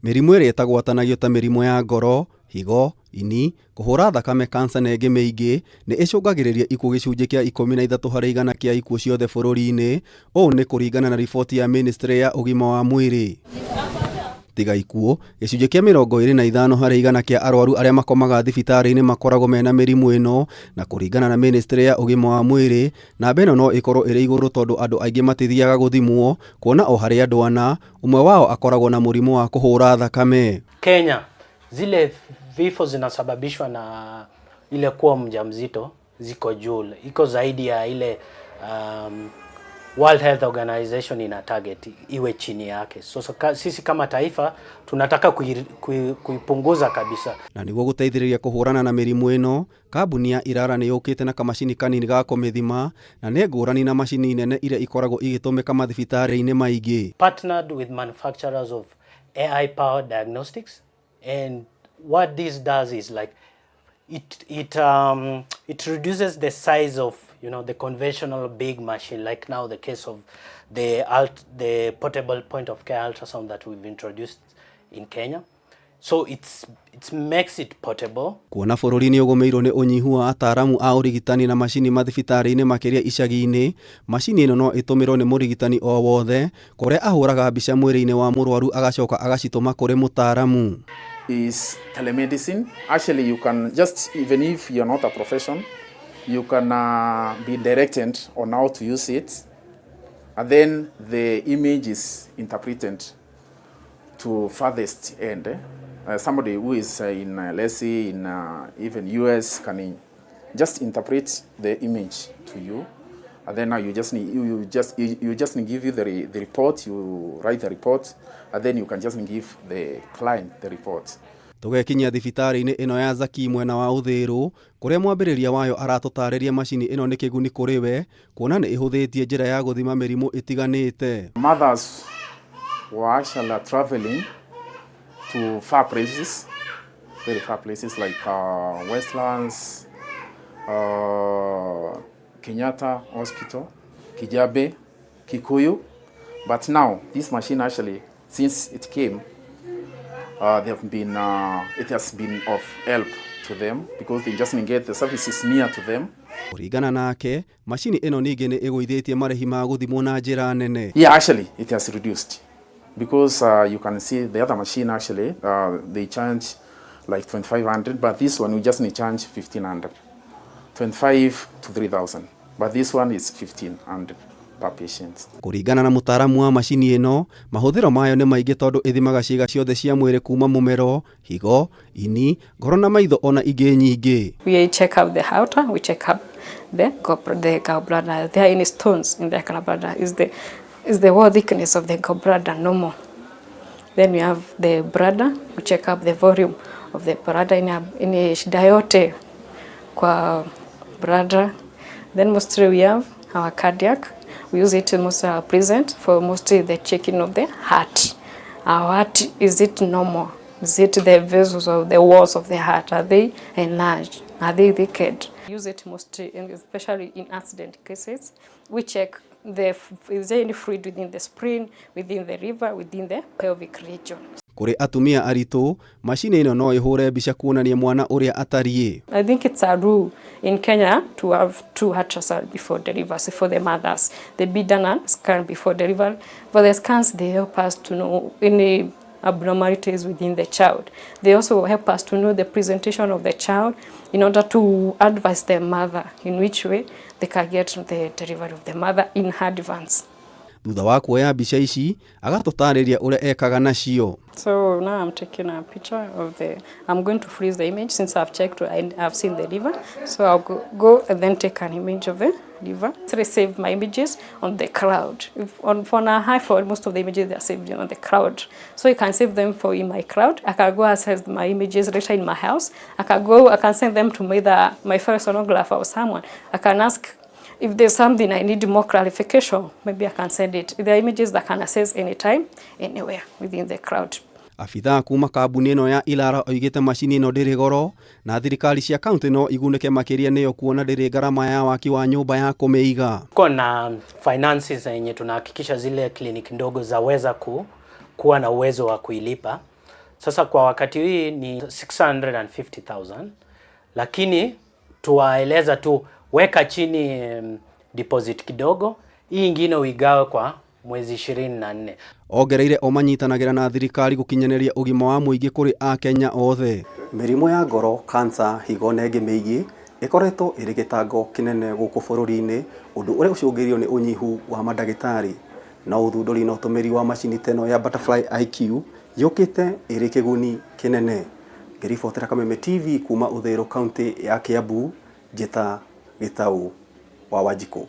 Mĩrimũ ĩrĩa ĩtagwatanagio ta mĩrimũ ya ngoro, higo, ini, kũhũra thakame, kansa na ĩngĩ mĩingĩ nĩ ĩcũngagĩrĩria ikuũ gĩcunjĩ kĩa 13% kĩa ikuũ ciothe bũrũri-inĩ. Ũũ nĩ kũringana na riboti ya ministry ya ũgima wa mwĩrĩ. Tiga ikuũ, gĩcunjĩ kĩa 25% kĩa arwaru arĩa makomaga thibitarĩ-inĩ makoragwo mena mĩrimũ ĩno, na kũringana na ministry ya ũgima wa mwĩrĩ, namba ĩno no ĩkorwo ĩrĩ igũrũ tondũ andũ aingĩ matithiaga gũthimwo, kuona o harĩ andũ ana, ũmwe wao akoragwo na mũrimũ wa kũhũra thakame. Kenya zile vifo zinasababishwa na ile kuwa mjamzito ziko juu, iko zaidi ya ile World Health Organization ina target iwe chini yake. So sisi kama taifa tunataka kuipunguza kabisa. Na nĩguo gũteithĩrĩria kũhũrana na mĩrimũ ĩno, kambuni ya Irara nĩ yũkĩte na kamacini kanini ga kũmĩthima, na nĩ ngũrani na macini nene iria ikoragwo igĩtũmĩka mathibitarĩ-inĩ maingĩ. Partnered with manufacturers of AI powered diagnostics, and what this does is like it reduces the size of the conventional big machine, like now the case of the portable point of care ultrasound that we've introduced in Kenya. So it makes it portable. Kuona bũrũri nĩ ũgũmĩirwo nĩ ũnyihu wa ataaramu a ũrigitani na macini mathibitarĩ-inĩ makĩria icagi-inĩ, macini ĩno no ĩtũmĩrwo nĩ mũrigitani o wothe kũrĩa ahũraga mbica mwĩrĩ-inĩ wa mũrwaru agacoka agacitũma kũrĩ mũtaaramu. Is telemedicine. Actually, you can just, even if you're not a profession, you can be directed on how to use it, and then the image is interpreted to farthest end. Somebody who is in, let's say, in even US can just interpret the image to you, and then now you just need, you, you just you, you just need give you the report. You write the report, and then you can just give the client the report. Tũgekinyia thibitarĩ-inĩ ĩno ya Zaki mwena wa Uthiru, kũrĩa mwambĩrĩria wayo aratũtarĩria macini ĩno nĩ kĩguni kũrĩ we, kuona nĩ ĩhũthĩtie njĩra ya gũthima mĩrimũ ĩtiganĩte. Mothers were actually traveling to far places, very far places like Westlands, Kenyatta Hospital, Kijabe, Kikuyu. But now, this machine actually, since it came, it has been of help to them because they just get the services near to them. Kũringana nake, macini ĩno ningĩ nĩ ĩgũithĩtie marĩhi ma gũthimwo na njĩra nene. Yeah, actually, it has reduced because you can see the other machine actually, they charge like 2500, but this one we just need charge 1500, 25 to 3000, but this one is 1500 per patient. Kũringana na mũtaaramu wa macini ĩno, mahũthĩro mayo nĩ maingĩ tondũ ĩthimaga ciĩga ciothe cia mwĩrĩ kuma mũmero, higo, ini, ngoro na maitho ona ingĩ nyingĩ. We check up the aorta, we check up the gallbladder. There are any stones in the gallbladder? Is the wall thickness of the gallbladder normal? Then we have the bladder, we check up the volume of the bladder, in shida yote kwa bladder. Then mostly we have our cardiac. We use it most present for mostly the checking of the heart. Our heart, is it normal? Is it the vessels of the walls of the heart? Are they enlarged? Are they thickened? Use it mostly, especially in accident cases. We check is there any fluid within the spleen, within the liver, within the pelvic region. Kũrĩ atumia aritũ, macini ĩno no ĩhũre mbica kuonania mwana ũrĩa atariĩ. I think it's a rule in Kenya to have two ultrasound before delivery for the mothers. They be done a scan before delivery. For the scans, they help us to know any abnormalities within the child. They also help us to know the presentation of the child in order to advise the mother in which way they can get the delivery of the mother in advance. Thutha wa kuoya mbica ici, agatũtarĩria ũrĩa ekaga nacio. So now I'm taking a picture of the, I'm going to freeze the image since I've checked and I've seen the liver. So I'll go and then take an image of the liver. So I save my images on the cloud. If on for an iPhone, most of the images, they are saved on the cloud. So you can save them for in my cloud. I can go access my images later in my house. I can send them to my fellow sonographer or someone. I can ask if there's something I need more clarification, maybe I can send it. There are images that can access anytime, anywhere within the cloud. Abithaa kuma kambuni ĩno ya Ilara oigĩte macini ĩno ndĩrĩ goro na thirikari cia kaunti no igunĩke makĩria nĩyo kuona ndĩrĩ ngarama ya waki wa nyũmba ya kũmĩiga. Tuko na finances yenye tunahakikisha zile kliniki ndogo zaweza kuwa na uwezo wa kuilipa. Sasa kwa wakati hii ni 650,000, lakini tuwaeleza tu weka chini deposit kidogo, hii ingine uigawe kwa mwezi 24. Ongereire o manyitanagĩra na thirikari gũkinyanĩria ũgima wa mũingĩ kũrĩ akenya othe. Mĩrimũ ya ngoro, kansa, higo na ĩngĩ mĩingĩ ĩkoretwo ĩrĩ gĩtango kĩnene gũkũ bũrũri-inĩ, ũndũ ũrĩa ũcũngĩrĩirio nĩ ũnyihu wa mandagĩtarĩ. No ũthundũri na ũtũmĩri wa macini ta ĩno ya Butterfly IQ yũkĩte ĩrĩ kĩguni kĩnene. Ngĩribotera Kameme TV kuma Uthiru, kaunti ya Kiambu, Njĩta Gĩtaũ wa Wanjikũ.